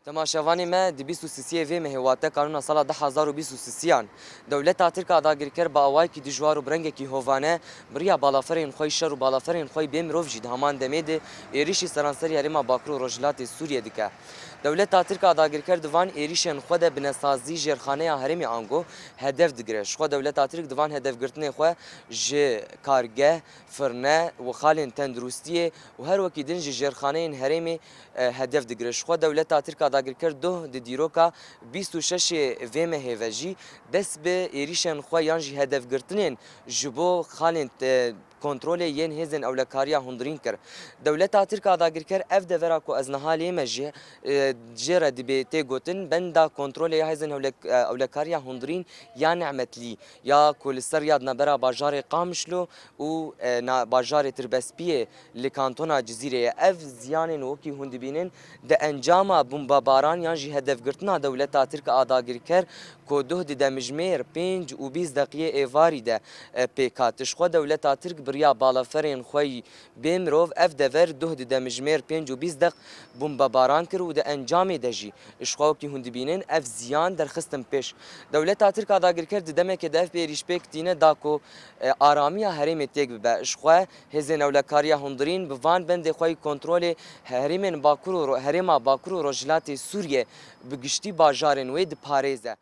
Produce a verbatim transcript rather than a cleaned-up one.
Temaşevanê me, di bîst û sisiyê vê mehê, wate kanûna sala du hezar û bîst û sisiyan, dewleta Tirk a dagirker bi awayekî dijwar û bi rengekî hovane bi riya balaferên xwe yî şer û balaferên xwe yî bê mirov jî di heman demê de êrîşî seranserî herêma Bakur û Rojhilatê Sûriyê dike. Dewleta Tirk a dagirker di van êrîşên xwe de binesazî jêrxaneya herêmê ango hedef digire. Ji xwe dewleta Tirk di van hedefgirtinê xwe ji kargeh, firne û xalên tenduristiyê û her wekî din ji jêrxaneyên herêmê e, hedef digire. Ji xwe dewleta Tirk a dagirker doh di dîroka bîst û şeşê vê mehê ve jî dest bi êrîşên xwe yan jî hedefgirtinên ji bo xalên te-, kontrolê yên hêzên ewlekariya hundirîn kir. Dewleta Tirk a dagirker ev devera ku ez niha lê me jî, e, jê re dibê tê gotin benda kontrolê ya hêzên ewlek-, e, ewlekariya hundirîn ya Nimetlî ya ku li ser ya di navbera bajarê Qamişlo û, e, na-, bajarê Tirbespiyê li kantona Cizîrê ye. Ev ziyanên wekî hûn dibînin di encama bombebaran yan jî hedefgirtina dewleta Tirk a dagirker ku doh di demjimêr pênc û bîst deqiyê êvarî de, e, pêk hat. Ji xwe dewleta Tirk bi riya balaferên xwe yî bê mirov ev dever doh di demjimêr pênc û bîst deq bombebaran kir û di encamê de jî ji xwe wekî hûn dibînin ev ziyan derxistin pêş. Dewleta Tirk a dagirker di demekê de ev êrîş pêk tîne da ku, e, aramiya herêmê têk bibe. Ji xwe hêzên ewlekariya hundirîn bi van bendê xwe yî kontrolê herêmên Bakur û Ro-, herêma Bakur û Rojhilatê Sûriyê bi giştî bajarên wê diparêze.